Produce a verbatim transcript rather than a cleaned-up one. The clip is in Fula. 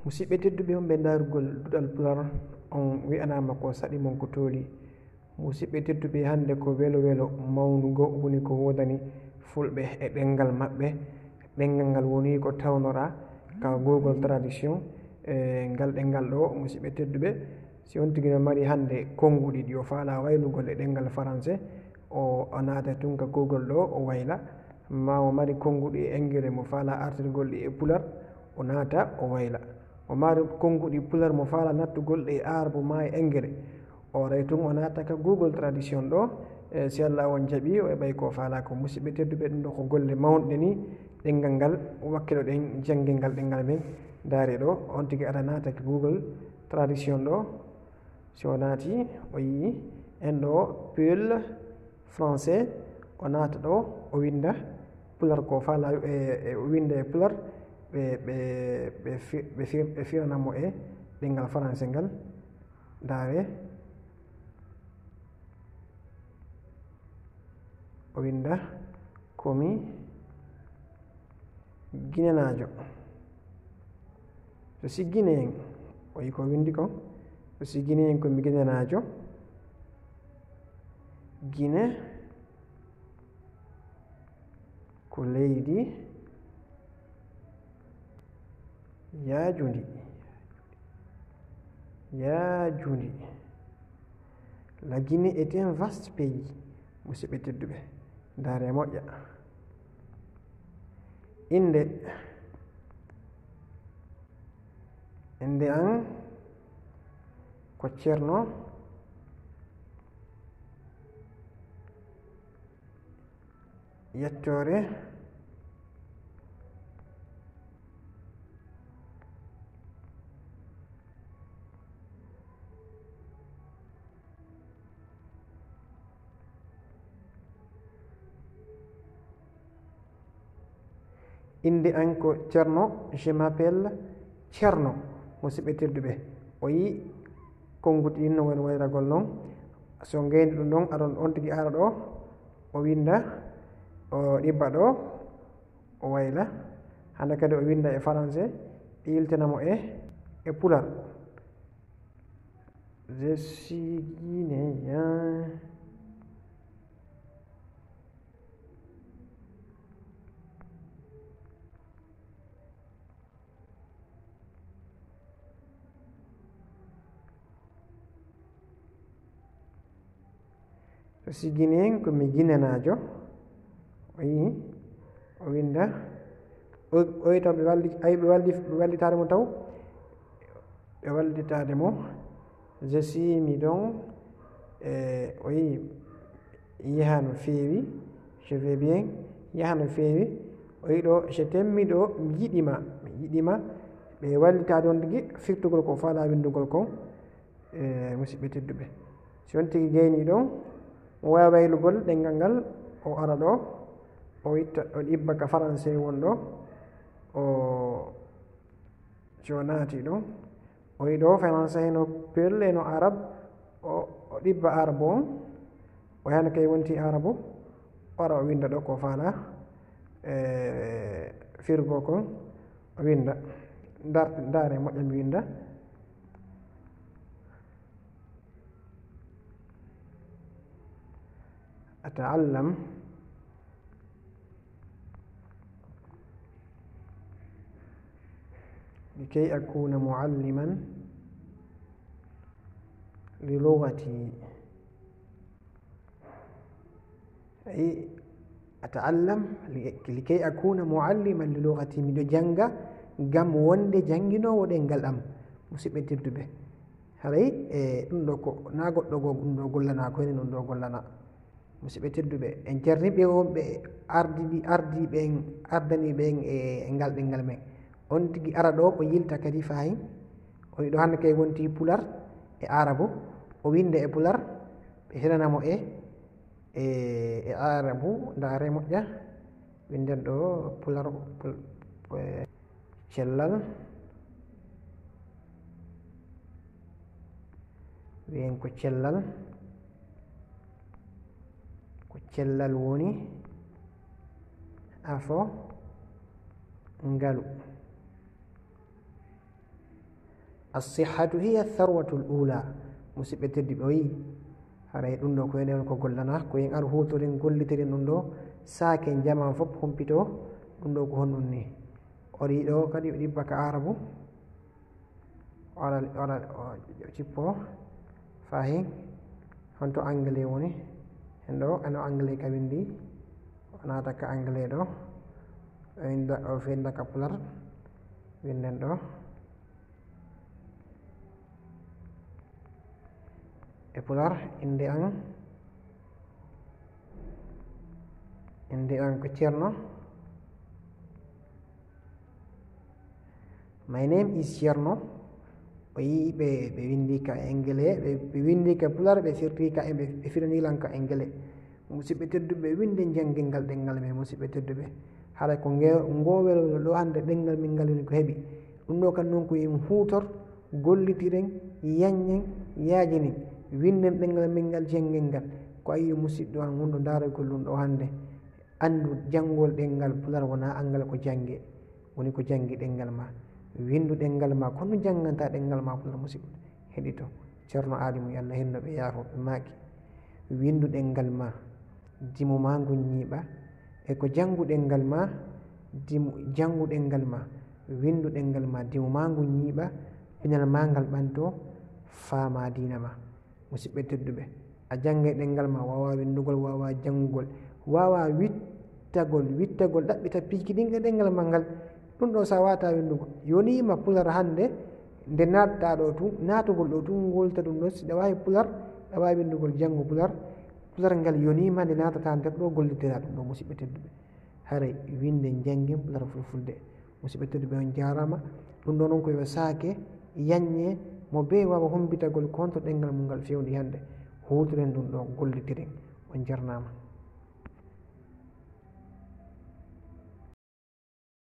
Musidɓe tedduɓe, on ɓe ndaarugol duɗal Pular, on wi'anaama ko saɗi mon ko tooli. Musidɓe tedduɓe, hannde ko welo welo mawnugo woni ko woodani Fulɓe e ɗemngal maɓɓe. Ɗemngal ngal woni ko tawnoraa ka Google Traduction. E ngal ɗemngal ɗo, musidɓe tedduɓe, si on tigi no mari hannde konnguɗi ɗi o faalaa waylugol e ɗemngal Faranse, o, o naata tun ka Google ɗo, o wayla. Ma o mari konnguɗi e Engele, mo faalaa artirgol ɗi e Pular, o naata, o wayla. O mari konnguɗi Pular, mo faalaa nattugol ɗi e Aarabu ma e Engele, o aray tun, o naata ka Google Traduction ɗo. E, si Allah on jaɓi, o heɓay ko faalaa ko. Musidɓe tedduɓe, ɗum ɗo ko golle mawɗe ni, ɗemngal ngal, wakkiloɗen janngel ngal ɗemngal men. Ndaare ɗo, on tigi ara naata ka Google Traduction ɗo. Si o naati, o yi'i en ɗo Peul français, o naata ɗo, o winnda Pular ko faalaa, e, e, o winnda e Pular, ɓe, ɓe, ɓe fi-, ɓe fi-, ɓe firana mo e ɗemngal Faranse ngal. Ndaare, o winnda ko mi Ginenaajo. So si Guinéen, o yi ko winndi kon. So si Guinéen, ko mi Ginenaajo. Gine ko leydi yaajundi. Yaajundi. La Guinée est un vaste pays. Musidɓe tedduɓe, ndaare moƴƴa. Innde. Innde an ko Ceerno Yettoore. Innde an ko Ceerno, je m'appelle Ceerno, musidɓe tedduɓe. O yi konnguɗi ɗin no woni wayragol non. So ngeendi ɗum ɗon, aɗon on tigi ara ɗo, o winnda, o ɗibba ɗo, o wayla. Hannde kadi o winnda e faranse, ɓe yiltana mo e, e pular. Je suis guinéen. So si Guinéen, ko mi Ginenaajo. O yi, o winnda. O, o yi taw ɓe walli-, ay, ɓe walli-, ɓe wallitaade mo taw. Ɓe wallitaade mo. Je suis, mi ɗon. E, o yi, yaha no feewi. Je vais bien, yaha no feewi. O yi ɗo, je t'aime, mi ɗo, mi yiɗi ma. Mi yiɗi ma. Ɓe wallitaade on tigi firtugol ko faalaa winndugol kon. E, musidɓe tedduɓe, si on tigi gayni ɗon, mo waawi waylugol ɗemngal ngal, o ara ɗo, o itta, o ɗibba ka faranse won ɗo, o, si o naati ɗon, o yi ɗo faranse, no peul, no arab, o, o ɗibba arabu on, o yana kay wonti arabu, o ara o winnda ɗo ko faalaa, e, firgo kon, o winnda. Ndar-, ndaare moƴƴa mi winnda. أتعلم لكي أكون معلما للغتي. Ay, أتعلم لكي أكون معلما للغتي. Miɗo jannga ngam wonde jannginoowo ɗemngal am. Musidɓe tedduɓe, haray, e, ɗum ɗo ko, na goɗɗo goo ɗum ɗo gollanaa, ko enen ɗum ɗo gollanaa. Musidɓe tedduɓe, en jarniiɓe wonɓe ardiiɓe, ardiiɓe en, ardaniiɓe en e, e ngal ɗemngal men. On tigi ara ɗo, o yilta kadi faayi. O wiɗo hannde kay wonti pular e arabu. O winnda e pular, ɓe heɗana mo e, e, e arabu. Ndaare moƴƴa, winnden ɗo pular, pul-, e, cellal. Wiyen ko cellal. Ko cellal woni afo ngalu. Assihhatu hiya tharwatul ula. Musidɓe tedduɓe, o yi, haray ɗum ɗo ko enen ko gollana, ko en ar huutoren, gollitiren ɗum ɗo, saake jaman fof humpito, ɗum ɗo ko honɗum ni? O ɗi ɗo kadi o ɗibba ka arabu, wala, wala, o cippo fahin, honto anglais woni, hen ɗo, eno anglais ka windi, o naata ka anglais ɗo, o winda, o fenda ka pular, winden ɗo. E pular, innde an, innde an ko Ceerno. My name is Ceerno. O yii ɓe, ɓe windi ka engele, ɓe, ɓe windi ka pular, ɓe firti ka, ɓe, ɓe firani lan ka engele. Musidɓe tedduɓe, winde janngel ngal ɗemngal men, musidɓe tedduɓe. Haray ko nge-, ngoo welwelo ɗo hannde ɗemngal men ngal woni ko heɓi. Ɗum ɗo kan noon ko en huutor, gollitiren, yaññen, yaajinen, winden ɗemngal men ngal, janngel ngal. Ko ayi musidɗo an wonɗo ndaaragol ɗum ɗo hannde. Anndu janngol ɗemngal pular wonaa anngal ko jannge. Woni ko janngi ɗemngal ma. Windu ɗemngal ma, kono jannganta ɗemngal ma pular musidɗo. Heɗito. Ceerno Aalimu, yo Allah henno ɓe yaafo, ɓe maaki. Windu ɗemngal ma, dimu ma ngun ñiiɓa. E ko janngu ɗemngal ma, dimu, janngu ɗemngal ma, windu ɗemngal ma, dimu ma ngun ñiiɓa, pinal ma ngal ɓanto, faama diina ma. Musidɓe tedduɓe, a janngay ɗemngal ma, waawa winndugol, waawa janngugol, waawa wittagol, wittagol, ɗaɓɓita piiji ɗin e ɗemngal ma ngal. Ɗum ɗo sa wata winndugol, yonii ma pular hannde, nde naatɗa ɗo tun, naatugol ɗo tun, ngolta ɗum ɗo, si ɗa waawi pular, ɗa waawi winndugol, janngu pular, pular ngal yonii ma, nde naatata nder ɗo, gollitira ɗum ɗo, musidɓe tedduɓe. Haray winden, janngen pular fulfulde. Musidɓe tedduɓe, on jaaraama. Ɗum ɗo noon ko yo saake, yaññe, mo bee waawa humpitagol ko honto ɗemngal mum ngal fewndi hannde. Huutoren ɗum ɗo, gollitiren. On jarnaama.